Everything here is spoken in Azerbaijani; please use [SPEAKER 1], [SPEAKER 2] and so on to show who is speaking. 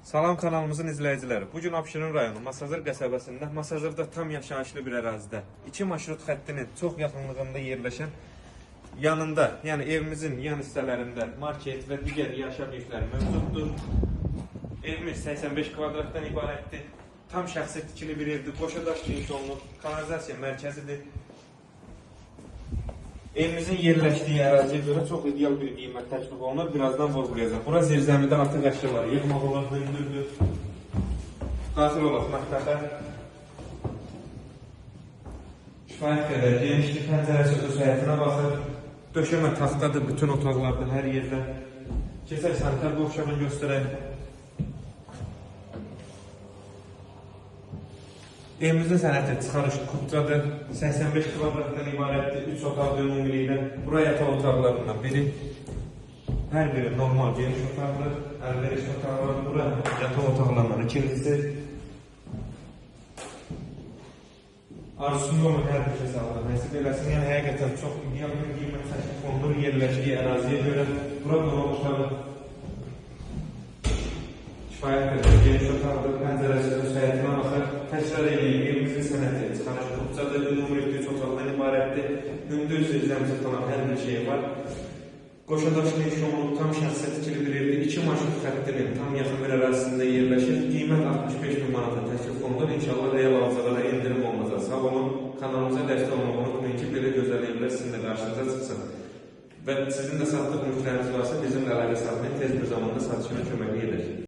[SPEAKER 1] Salam kanalımızın izləyiciləri. Bu gün Abşeron rayonu Masazır qəsəbəsində, Masazırda tam yaşayışlı bir ərazidə, iki marşrut xəttinin çox yaxınlığında yerləşən yanında, yəni evimizin yan hissələrində market və digər yaşayış obyektləri mövcuddur. Evimiz 85 kvadratdan ibarətdir. Tam şəxsi tikili bir evdir. Qoşa daşla inşa olunub. Kanalizasiya mərkəzidir. Evimizin yerləşdiyi əraziyə görə çox ideal bir qiymət təklif olunur. Birazdan vurğulayacağam. Bura zirzəmidə artıq əşyaları yığmaq olar, hündürdür. Daxil olaq mətbəxə. Kifayət qədər genişli, pəncərəsi öz həyətinə baxır. Döşəmə taxtadır bütün otaqlarda, hər yerdə. Keçək sanitar qovşağını göstərək. Evimizin sənəti çıxarış kupçadır. 85 kvadratdan ibarətdir. 3 otaqlı ümumilikdə. Bura yataq otaqlarından biri. Hər biri normal geniş otaqdır. Əlverişli otaqlar. Bura yataq otaqlarından ikincisi. Arzusunda olan hər bir kəsə Allah nəsib eləsin. Yəni həqiqətən çox ideal bir qiymət təklif olunur yerləşdiyi əraziyə görə. Bura qonaq otağı. Kifayət qədər geniş otaqdır, pəncərəsi öz həyətinə baxır. Təkrar eləyim, evimizin sənəti çıxarış kupçadır, ümumilikdə 3 otaqdan ibarətdir. Hündür zirzəmisi falan hər bir şey var. Qoşa daşla inşa olunub, tam şəxsi tikili bir evdir. İki marşrut xəttinin tam yaxın bir ərazisində yerləşir. Qiymət 65 min manata təklif olunur. İnşallah real alıcılara endirim olunacaq. Sağ olun, kanalımıza dəstək olmağı unutmayın ki, belə gözəl evlər sizin də qarşınıza çıxsın. Və sizin də satdıq mülkləriniz varsa bizimlə əlaqə saxlayın, tez bir zamanda satışına köməklik edək.